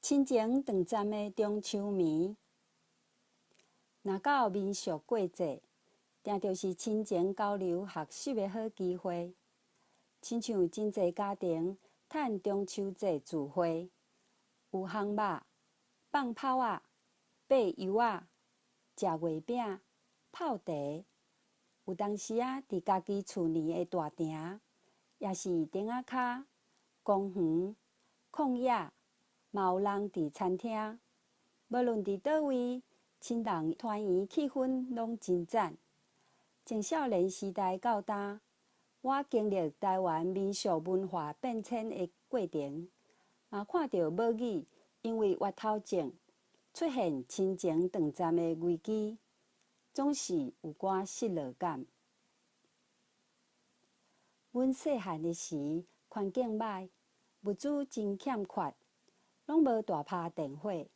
親情長暫的中秋暝，若到民俗過節，定著是親情交流學習的好機會。親像真濟家庭趁中秋節聚會，有烘肉、放炮仔、爬油仔、食月餅、泡茶。有當時仔佇家己厝內的大埕，抑是亭仔跤、公園、曠野。嘛有人佇餐廳，無論佇佗位，親人團圓氣氛攏真讚。從少年時代到今，我經歷台灣民俗文化變遷的過程，嘛看著母語因為越頭症出現親情斷暫的危機，總是有寡失落感。阮細漢的時，環境䆀，物資真欠缺。攏無大拍電火，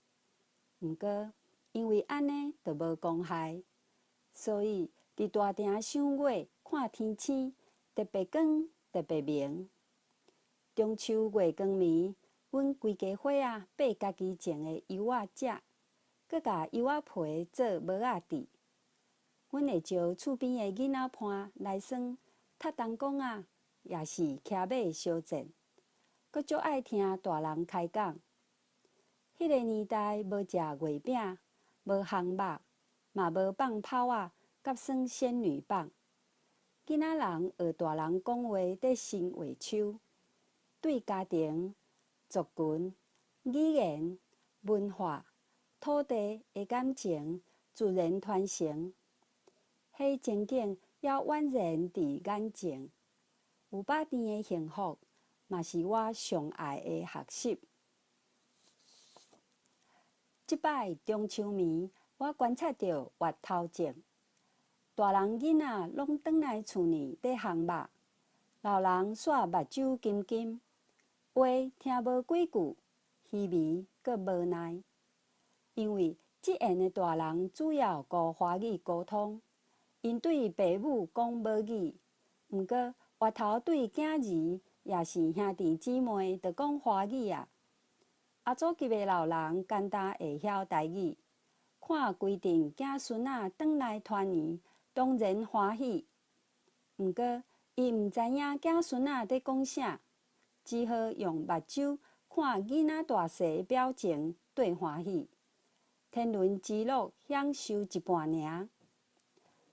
毋過因為按呢就無光害，所以佇大埕賞月、看天星，特別光、特別明。中秋月光暝，阮規家伙仔爬家己種的柚仔食，閣共柚仔皮做帽仔戴。阮會招厝邊的囡仔伴來耍踢銅管仔，抑是騎馬相戰，閣足愛聽大人開講。彼个年代無食月餅，無烘肉，嘛無放炮仔，佮耍仙女棒。囡仔人學大人講話佇伸話手，對家庭、族群、語言、文化、土地的感情自然傳承。彼情景猶宛然佇眼前。有飽甜的幸福，嘛是我上愛的學習。這擺中秋暝，我觀察著越頭症，大人囡仔攏轉來厝內佇烘肉，老人煞目睭金金，話聽無幾句，稀微閣無奈。因為這緣的大人主要顧華語溝通，𪜶對爸母講母語，毋過越頭對囝兒，抑是兄弟姊妹，就講華語啊。阿祖級的老人簡單會曉台語，看規陣囝孫仔轉來團圓，當然歡喜。毋過，伊毋知影囝孫仔佇講啥，只好用目睭看囡仔大細的表情綴歡喜。天倫之樂享受一半爾。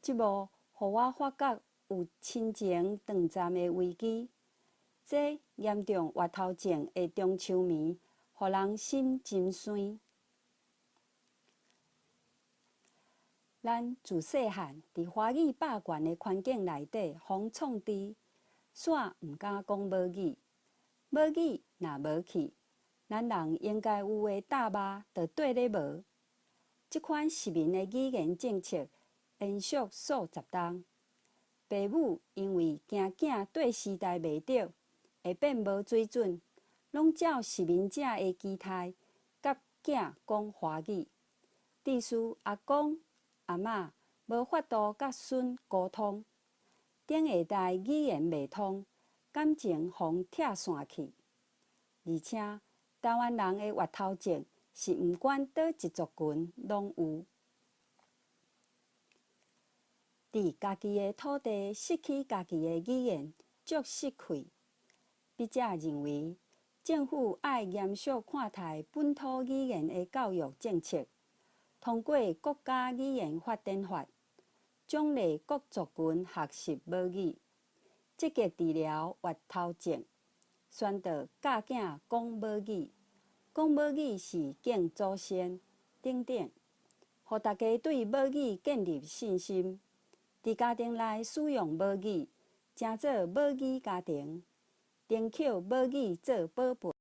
這幕予我發覺有親情斷暫的危機，這嚴重越頭症的中秋暝，予人心真酸。咱自細漢佇華語霸權的環境內底，予創治，煞毋敢講母語。母語若無去，咱人應該有的搭肉就綴咧無。這款殖民的語言政策延續數十冬，爸母因為驚囝綴時代袂著，會變無水準。攏照殖民者的期待，佮囝講華語，致使阿公阿嬤無法度佮孫溝通，頂下代語言袂通，感情予拆散去。而且台灣人的越頭症是毋管佗一族群攏有。佇家己的土地失去家己的語言，足失氣。筆者認為，政府愛嚴肅看待本土語言的教育政策，通過國家語言發展法，獎勵各族群學習母語，積極治療越頭症，宣導教囝講母語，講母語是敬祖先等等，予大家對母語建立信心，佇家庭內使用母語，成做母語家庭。寧可母語做寶貝。